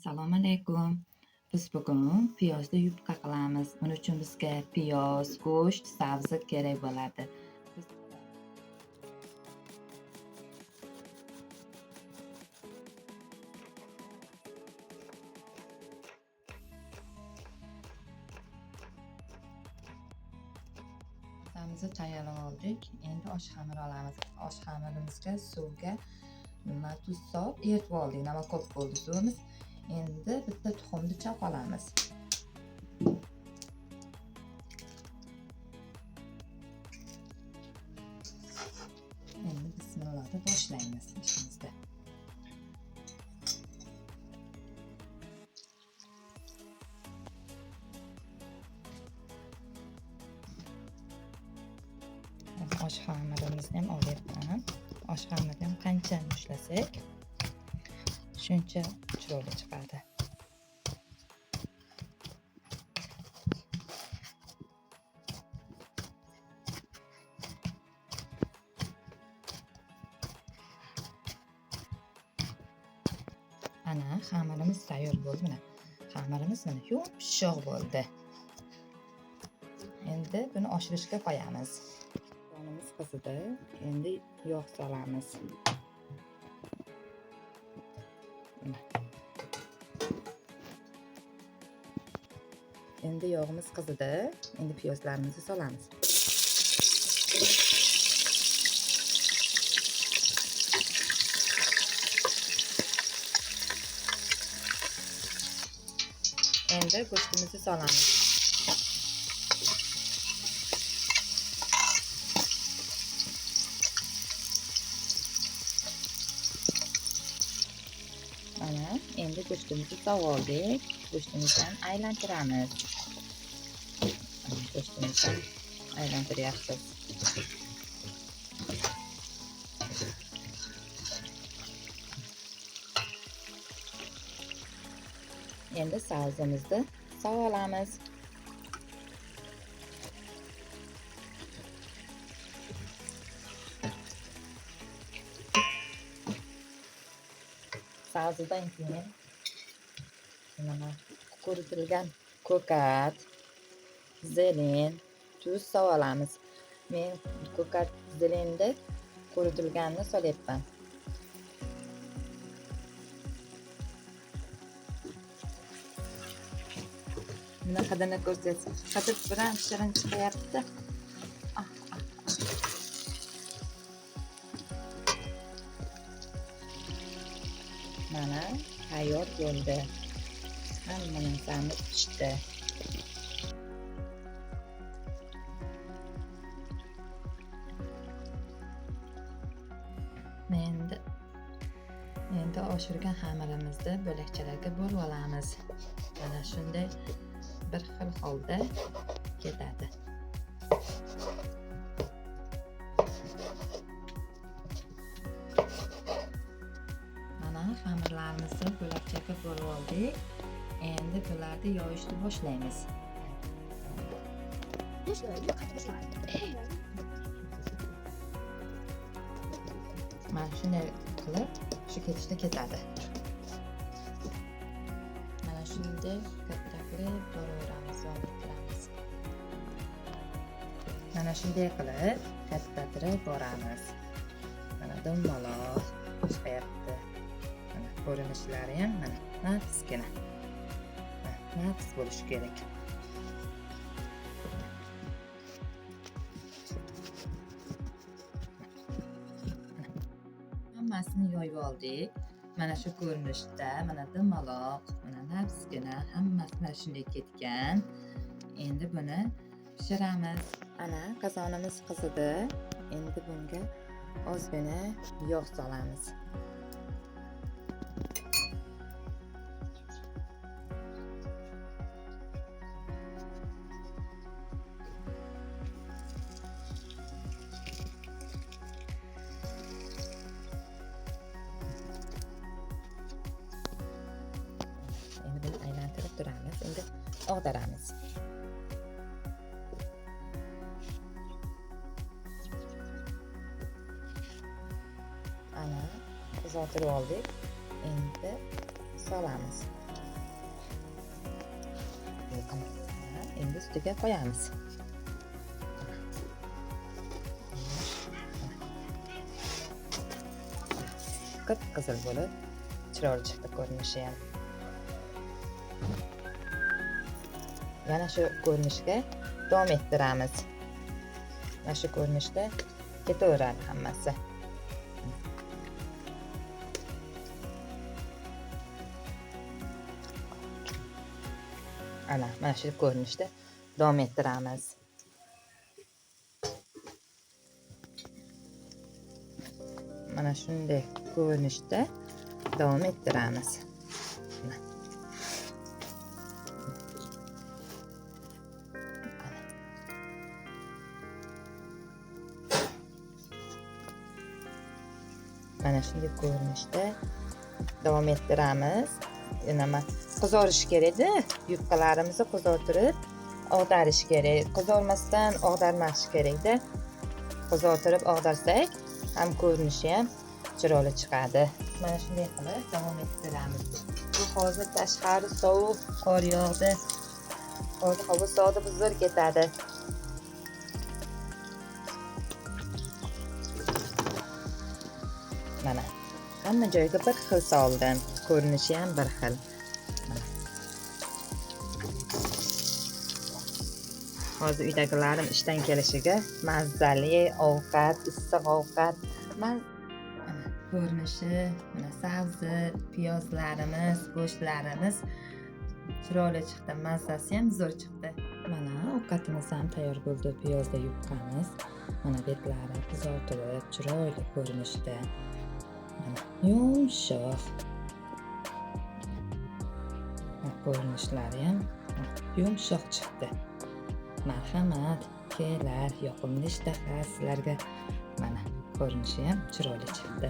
Assalomu alaykum. Biz bugun piyozli yupqa qilamiz. Buning uchun bizga piyoz, go'sht, sabzi kerak bo'ladi. Biz tayyorlab oldik. Endi osh xamir olamiz. Osh xamirimizga suvga nima tuz solib eritib oldik. Nima ko'p bo'ldi suvimiz. Endi bitta tuxumni chaq olamiz. Endi bismillah deb boshlaymiz ishimizni. Osh xamirimizni ham olyapman. Osh xamirni ham qancha mushlasak, shuncha chiroyli chiqadi. Ana xamirimiz tayyor bo'ldi. Mana xamirimiz mana yumshoq bo'ldi. Endi buni oshirishga qo'yamiz. Yog'imiz qizidi. Endi yog' solamiz. Endi yog'imiz qizidi. Endi piyozlarimizni solamiz. Endi go'shtimizni solamiz. Mana endi go'shtimizni solib oldik. Go'shtimizni ham aylantiramiz. Go'shtimizni aylantiryapmiz. Endi sabzimizni solib olamiz. Sabzidan keyin mana quritilgan ko'kat, zelen, tuz solib olamiz. Men ko'kat zelenni quritilganini solyapman. Buni hidini ko'rsangiz, hidi bilan shirin chiqyapti. Mana tayyor bo'ldi. Hamma narsamiz pishdi. Endi oshirgan xamirimizni bo'lakchalarga bo'lib olamiz. Mana shunday bir xil holda ketadi. Mana xamirlarimizni bo'lakchaga bo'lib oldik. Endi bularni yoyishni boshlaymiz. Mana shunday qilib shu ketishda ketadi. Mana shunday kattaklab boraveramiz, yontiramiz. Mana shunday qilib kattatirib boramiz. Mana dumaloq chiqyapti. Mana ko'rinishlari ham mana nafisgina. Nafis bo'lishi kerak. Hammasini yoyib oldik. Mana shu ko'rinishda, mana dumaloq, mana nafisgina, hammasi mana shunday ketgan. Endi buni pishiramiz. Ana qozonimiz qizidi. Endi bunga ozgina yog' solamiz. Endi buni aylantirib turamiz. Endi og'daramiz. Ana qizartirib oldik. Endi solamiz. Endi ustiga qo'yamiz. Qip-qizil bo'lib chiroyli chiqdi ko'rinishi ham. Yana shu ko'rinishga davom ettiramiz. Mana shu ko'rinishda ketaveradi hammasi. Ana, mana shu ko'rinishda davom ettiramiz. Mana shunday ko'rinishda davom ettiramiz. Mana shunday ko'rinishda davom ettiramiz. Nima qizarish kerak-da, yupqalarimizni qizartirib og'darish kerak. Qizarmasdan og'darmash kerak-da. Qizartirib og'darsak ham ko'rinishi ham chiroyli chiqadi. Mana shunday qilib davom ettiramiz. Bu hozir tashqari sovuq, qor yog'di. Hozir havo sovib zo'r ketadi. Mana hamma joyga bir xil soldim. Ko'rinishi ham bir xil. Hozir uydagilarim ishdan kelishiga mazali ovqat, issiq ovqat. Mana ko'rinishi, mana sabzi, piyozlarimiz, go'shtlarimiz chiroyli chiqdi, mazasi ham zo'r chiqdi. Mana ovqatimiz ham tayyor bo'ldi. Piyozda yupqamiz. Mana betlari qizartirib, chiroyli ko'rinishda. Mana yumshoq. Ko'rinishlari ham yumshoq chiqdi. Marhamat, kelar, yoqimli ishtaha sizlarga. Mana ko'rinishi ham chiroyli chiqdi.